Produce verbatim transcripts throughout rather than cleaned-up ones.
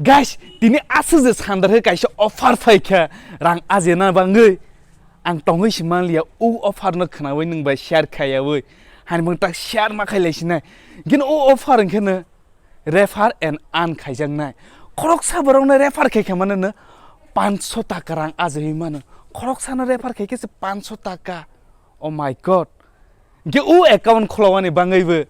Guys, tini aswk je sandar khe kaisa offer phai kha rang ajena bangwi. Ang tongwi si manliya, o offer no khnawi nwng bai share khaiyawi. Hani bang tak share ma khailai sinai. Gin o offer wngkhe no refer and earn khaijaknai. Khoroksa borokno refer khai kha mano no pancho taka rang ajaiwi mano. Khoroksano refer khai khe se pancho taka. Oh my God. Hingke o account kholowani bangaibo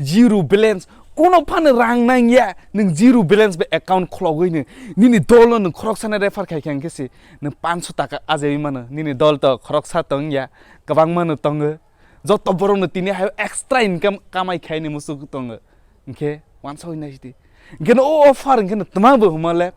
zero balance. Kono phano rang nangya, nwng zero balance bai account khologwino. Nini dolo nwng khoroksano refer khai khe hingke se nwng pancho taka ajaiwi mano. Nini dol to khoroksa tongya, kwbangmano tongo. Joto borokno tini hayo extra income kamai khaini muchuk tongo. Hingke wansogwi naisidi. Hingke no o offer hingke no twma bo hwnmale,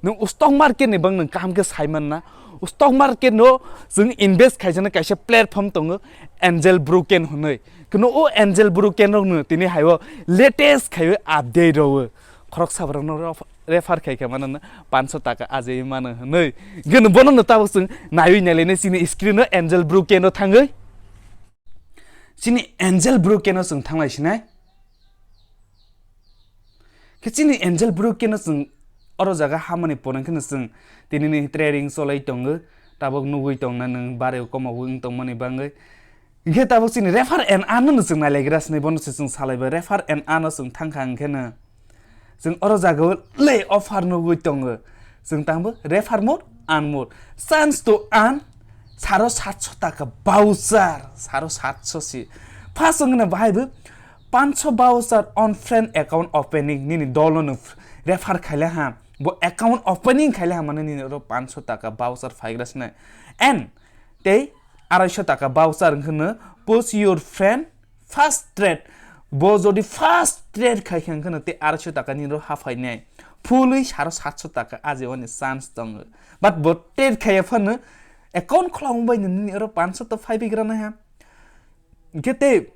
nwng stock market ni bang nwng kaham khe sai manna. Stock market no chwng invest khaijaknai kaisa platform tongo, Angel Broken hwnwi. Khe no o Angel Broken rok no tini hayo latest khaiwi update rwo. Khoroksa borok no ref-, refer khai khe mano no pancho taka ajaiwi mano hwnwi. Hingke no bono no tabuk chwng naiwi nailainai chini screen o Angel Broken o thangwi. Chini Angel Broken o chwng thanglai sinai. Khe chini Angel Broken o chwng oro jaga hamani poreng kheno chwng tinini trading cholai tongo, tabuk nugwi tongna nwng bareo komo wng tongmani bangwi. Hingkhe tabuk chini refer and earn no chwng nailaigra sinai, bono se chwng salaibai refer and earn no chwng thangkha hingkheno. Chwng oro jagao le offer nugwi tongo. Chwng tangbo refer mode, earn mode. Chance to earn saro satso taka voucher, saro satso si. First wngna bahai bo pancho voucher on friend account opening nini dolo no refer khaile ha. Bo account opening khaile ha mane nini oro pancho taka voucher phaigra sinai. And tei araisho taka voucher wngkheno post your friend first trade. Bo jodi first trade khai khe wngkheno tei araisho taka nini oro haphainai. Fully saro satso taka aje oni chance tongo. But bo trade khaiya phano account khwlangma bai nini oro pancho to phaibigra nai ha. Hingkhe tei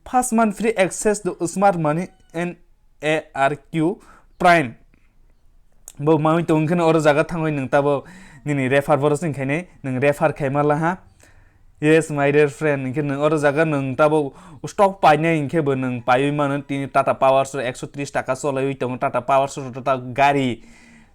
first month free access to smart money and A R Q Prime. Bo mawi tong khe oro jaga thangwi nwng tabo nini refer boro sing khainai nwng refer khaima laha. Yes, my dear friend, hingkhe nwng oro jaga nwng tabo stock painai hingkhe bo nwng paiwi mano tini Tata Power so ekso tris taka cholaiwi tongo Tata Power so Tata gari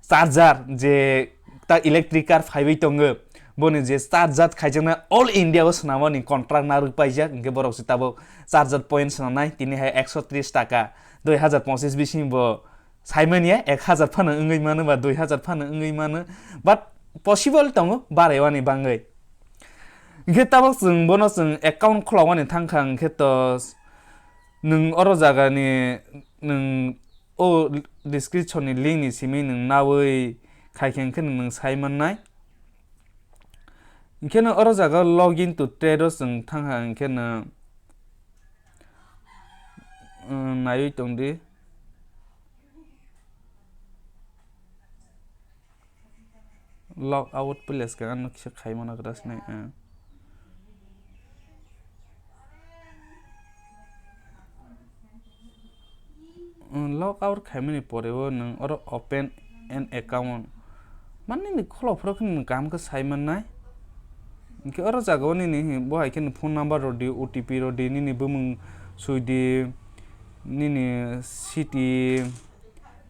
charger je ta electric car phaiwi tongo. Boni je charger khaijaknai all India o swnamani contract narwk paijak hingkhe borok se tabo charger point swnamnai tini hai ekso tris taka dui hazar pochis bising bo Saimanya ek hazar phano wngwi mano ba dui hazar phano wngwi mano, but possible tongo baraiwani bangwi. Hingkhe tabuk chwng bono chwng account khulawani thangkha hingkhe to nwng oro jagani nwng o description ni link ni simi nwng nawi khaikhe hingkhe nwng sai mannai. Hingkhe no oro jaga login to trade o chwng thangkha hingkhe no, um, naiwi tongdi. Log out please ka ano kisa khai mana kra sinai, eh. Um, log out khaimani pore o nwng oro open an account. Mani ni khulok phuru khe nwng kaham khe sai mannai. Hingkhe oro jaga o nini bo hai khe phone number rwdi, O T P rwdi, nini bumung swidi, nini city,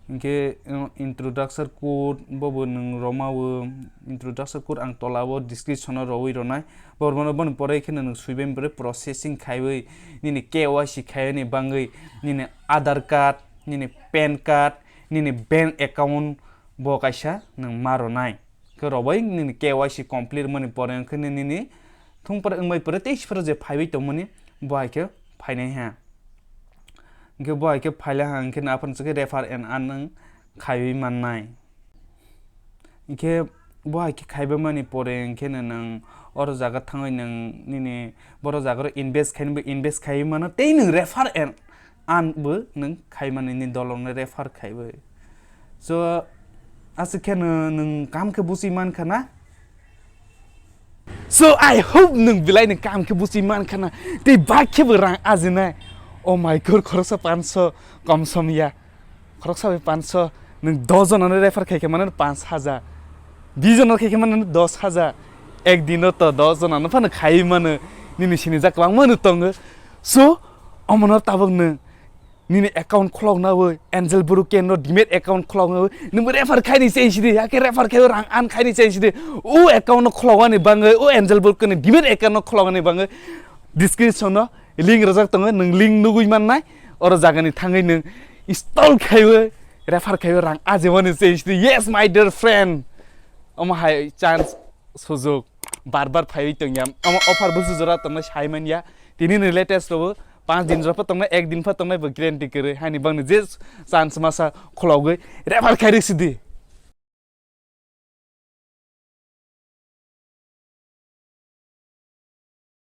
hingkhe, uh, introduction code bobo nwng romao, introduction code ang tola o description o rwui rwnai. Bormano boni pore kheno nwng swibai pore processing khaiwi nini K Y C khaiyani bangwi nini Aadhaar card, nini pan card, nini bank account bo kaisa nwng ma rwnai. Khe rwbai nini K Y C complete mani pore wngkhe nini thung pore wngbai pore tei siporo je phaiwi tongmani bo hai khe phainai ha. Hingkhe bo hai khe phaile ha hingkhe no aphano chakhe refer and earn nwng khaiwi mannai. Hingkhe bo hai khe khaiba mani pore hingkhe no nwng oro jaga thangwi nwng nini boro jaga rw invest khainwi bo invest khaiwi mano tei nwng refer and earn bo nwng khai mani nini dolong no refer khaiwi. So aswk khe no nwng kaham khe buchi mankha na? So I hope nwng belai ni kaham khe buchi mankha na tei bak khe bo rang ajinai. Oh my God, khoroksa pancho kom som ya. Khoroksa bai pancho, nwng dos jona no refer khai khe mano panch hajar. Bis jona khai khe mano dos hajar. Ek din o to dos jona no phano khai mano. Nini sini jak kwbangma no tongo. So omo no tabuk nwng Nini account khulokna wi Angel Bru Ken no demat account khulokna wi nungbo refer khaini se sidi, yake refer khayo rang an khaini se sidi. O account no khulokani bangwi, o Angel Bru Ken ni demat account no khulokani bangwi description no link rwjak tongo, nung link nugwi mannai. Oro jagani thangwi nung install khaiwi refer khaiwi rang ajemani se sidi. Yes, my dear friend, omo hai chance sujok bar bar phaiwi tongya. Omo offer busu jora tongna sai manya. Tini ni latest robo panch din jora pha tongna, ek din pha tongna bo guarantee kwrwi. Hani bangni je chance masa khulogwi refer khairi sidi.